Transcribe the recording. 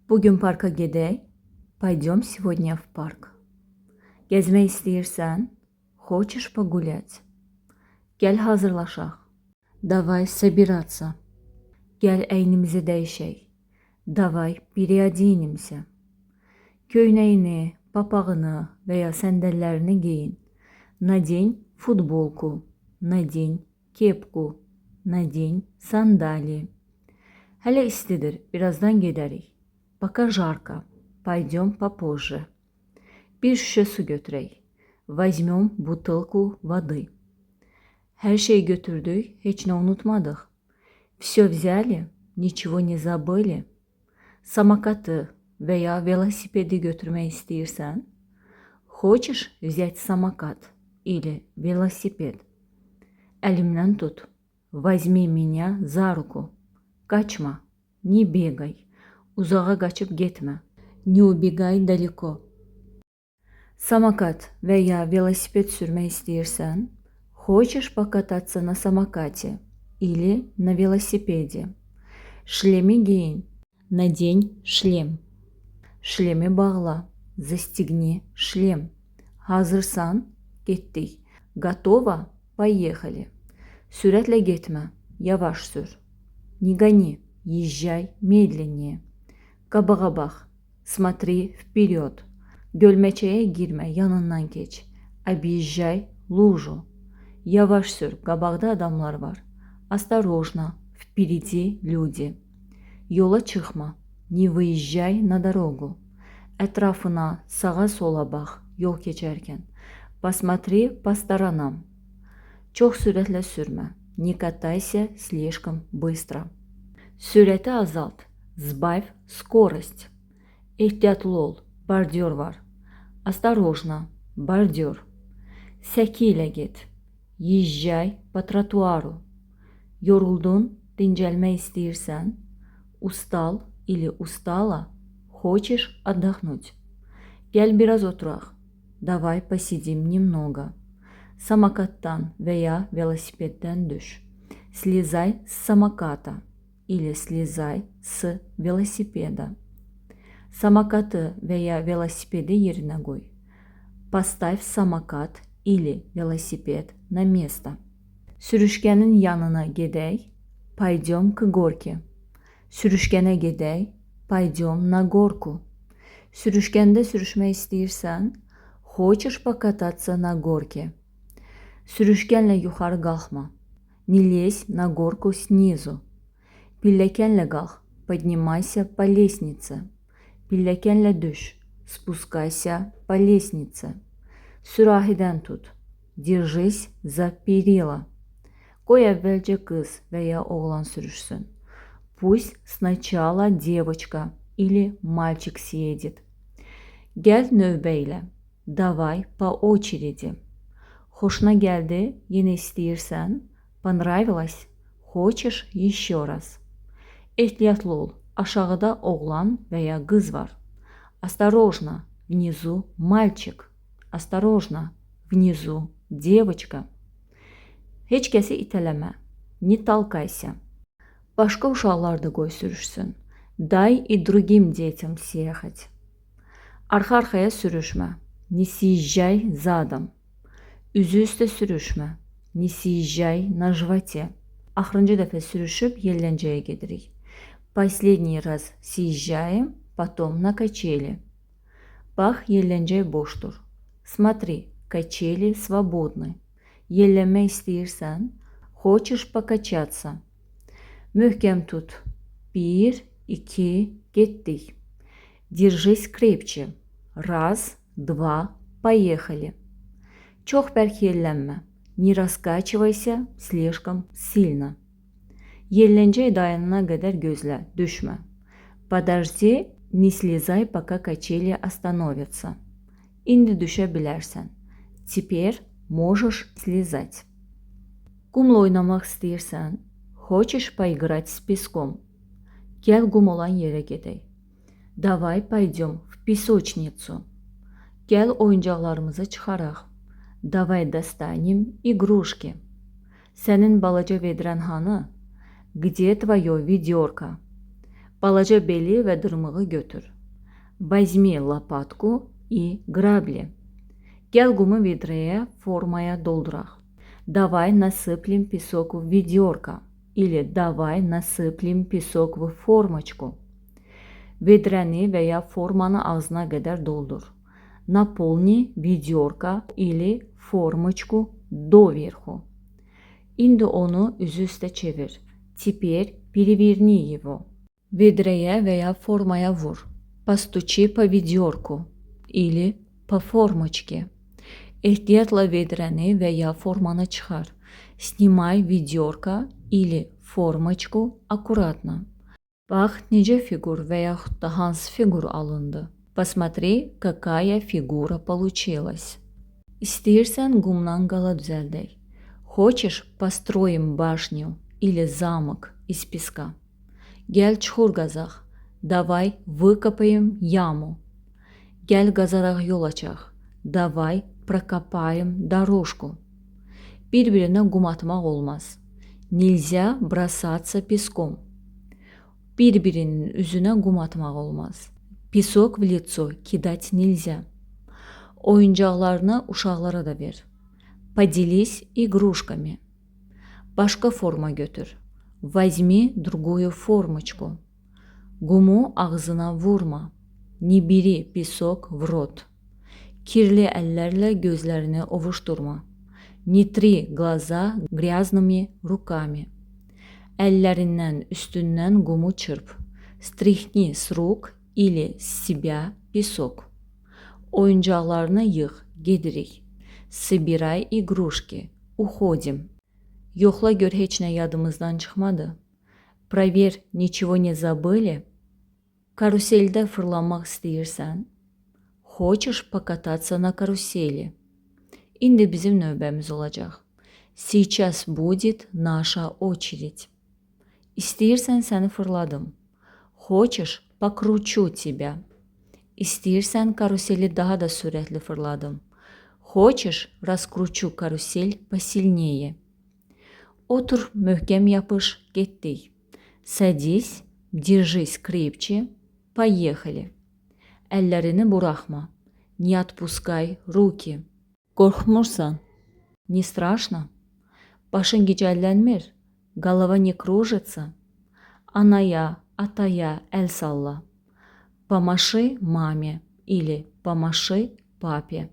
Bugün parka gedək. Пойдем сегодня в парк. Gəzmək istəyirsən? Хочешь погулять? Gəl hazırlaşaq. Давай собираться. Gəl əynimizi dəyişək. Давай переоденемся. Köynəyini, papağını və ya səndəllərini geyin. Надень футболку. Надень кепку. Надень сандалии. Hələ istidir, birazdan gedərik. Пока жарко. Пойдем попозже. Bir şüşə su götürək. Возьмем бутылку воды. Hər şeyi götürdük, heç nə unutmadıq. Все взяли, ничего не забыли. Samokatı və ya velosipedi götürmək istəyirsən? Хочешь взять самокат или велосипед? Əlimdən tut. Возьми меня за руку. Qaçma, не бегай. Uzağa qaçıb getmə. Не убегай далеко. Samokat və ya velosiped sürmək istəyirsən? Хочешь покататься на самокате или на велосипеде? Шлеми geyin. Надень шлем. Шлеми bağla. Застегни шлем. Hazırsan? Getdik. Готова? Поехали. Sürətlə getmə. Yavaş sür. Не гони. Езжай медленнее. Qabağa bax. Смотри вперед. Gölməçəyə girmə, yanından keç. Объезжай лужу. Yavaş sür, qabaqda adamlar var. Осторожно, впереди люди. Yola çıxma. Не выезжай на дорогу. Ətrafına, sağa sola bax, yol keçərkən. Посмотри по сторонам. Çox sürətlə sürmə. Не катайся слишком быстро. Sürəti azalt. Сбавь скорость. Ehtiyatlı ol. Bordyur var. Осторожно, бордюр. Səki ilə get. Езжай по тротуару. Yoruldun, dincəlmək istəyirsən? Устал или устала? Хочешь отдохнуть? Gəl biraz oturaq. Давай посидим немного. Samokatdan və ya velosipeddən düş. Слезай с самоката или слезай с велосипеда. Samokatı və ya velosipedi yerinə qoy. Поставь самокат или велосипед на место. Sürüşkənin yanına gedək. Пойдем к горке. Sürüşkənə gedək. Пойдем на горку. Sürüşkəndə sürüşmək istəyirsən? Хочешь покататься на горке? Sürüşkənlə yuxarı qalxma. Не лезь на горку снизу. Pilləkənlə qalx. Поднимайся по лестнице. Pilləkənlə düş. Спускайся по лестнице. Sürahidən tut. Держись за перила. Qoy əvvəlcə qız və ya oğlan sürüşsün. Пусть сначала девочка или мальчик съедет. Gəl növbə ilə. Давай по очереди. Xoşuna gəldi, yenə istəyirsən? Понравилось? Хочешь еще раз? Ehtiyatlı ol. Aşağıda oğlan və ya qız var. Осторожно, внизу мальчик. Осторожно, внизу девочка. Heç kəsi itələmə. Не толкайся. Başqa uşaqlar da qoy sürüşsün. Дай и другим детям съехать. Arxa-arxaya sürüşmə. Не съезжай задом. Üzü üstə sürüşmə. Не съезжай на животе. Axırıncı dəfə sürüşüb yelləncəyə gedirik. Последний раз съезжаем, потом на качели. Bax, yelləncək boşdur. Смотри, качели свободны. Yellənmək istəyirsən? Хочешь покачаться? Möhkəm tut. Bir, iki, getdik. Держись крепче. Раз, два, поехали. Çox bərk yellənmə. Не раскачивайся слишком сильно. Yelləncək dayanana qədər gözlə, düşmə. Подожди, не слезай, пока качели остановятся. İndi düşə bilərsən. Теперь можешь слезать. Qumla oynamaq istəyirsən? Хочешь поиграть с песком? Gəl qum olan yerə gedək. Давай пойдем в песочницу. Gəl oyuncaqlarımızı çıxaraq. Давай достанем игрушки. Sənin balaca vedrən hanı? Где твое ведерко? Balaca beli və dırmığı götür. Возьми лопатку и грабли. Gəl qumu vedrəyə, formaya dolduraq. Давай насыплем песок в ведерко или давай насыплем песок в формочку. Vedrəni və ya formanı ağzına qədər doldur. Наполни ведерко или формочку доверху. İndi onu üzü üstə çevir. Теперь переверни его. Vedrəyə və ya formaya vur. Постучи по ведерку или по формочке. Ehtiyatla vedrəni və ya formanı çıxar. Снимай ведерко или формочку аккуратно. Bax, necə fiqur və yaxud da hansı fiqur alındı. Посмотри, какая фигура получилась. İstəyirsən qumdan qala düzəldək. Хочешь, построим башню или замок из песка? Gəl çuxur qazaq. Давай выкопаем яму. Gəl qazaraq yol açaq. Давай прокопаем дорожку. Bir-birinə qum atmaq olmaz. Нельзя бросаться песком. Bir-birinin üzünə qum atmaq olmaz. Песок в лицо кидать нельзя. Oyuncaqlarını uşaqlara da ver. Поделись игрушками. Başqa forma götür. Возьми другую формочку. Qumu ağzına vurma. Не бери песок в рот. Kirli əllərlə gözlərini ovuşdurma. Не три глаза грязными руками. Əllərindən, üstündən qumu çırp. Стряхни с рук или с себя песок. Oyuncaqlarını yığ, gedirik. Собирай игрушки. Уходим. Yoxla gör heç nə yadımızdan çıxmadı. Проверь, ничего не забыли? Karuseldə fırlanmaq istəyirsən? Хочешь покататься на карусели? İndi bizim növbəmiz olacaq. Сейчас будет наша очередь. İstəyirsən səni fırladım. Хочешь, покручу тебя? İstəyirsən karuseli daha da sürətli fırladım. Хочешь, раскручу карусель посильнее? Otur, möhkəm yapış, getdik. Садись, держись крепче, поехали. Əllərini buraxma. Не отпускай руки. Qorxmursan? Не страшно? Başın gicəllənmir? Голова не кружится? Anaya, ataya əl salla. Помаши маме или помаши папе.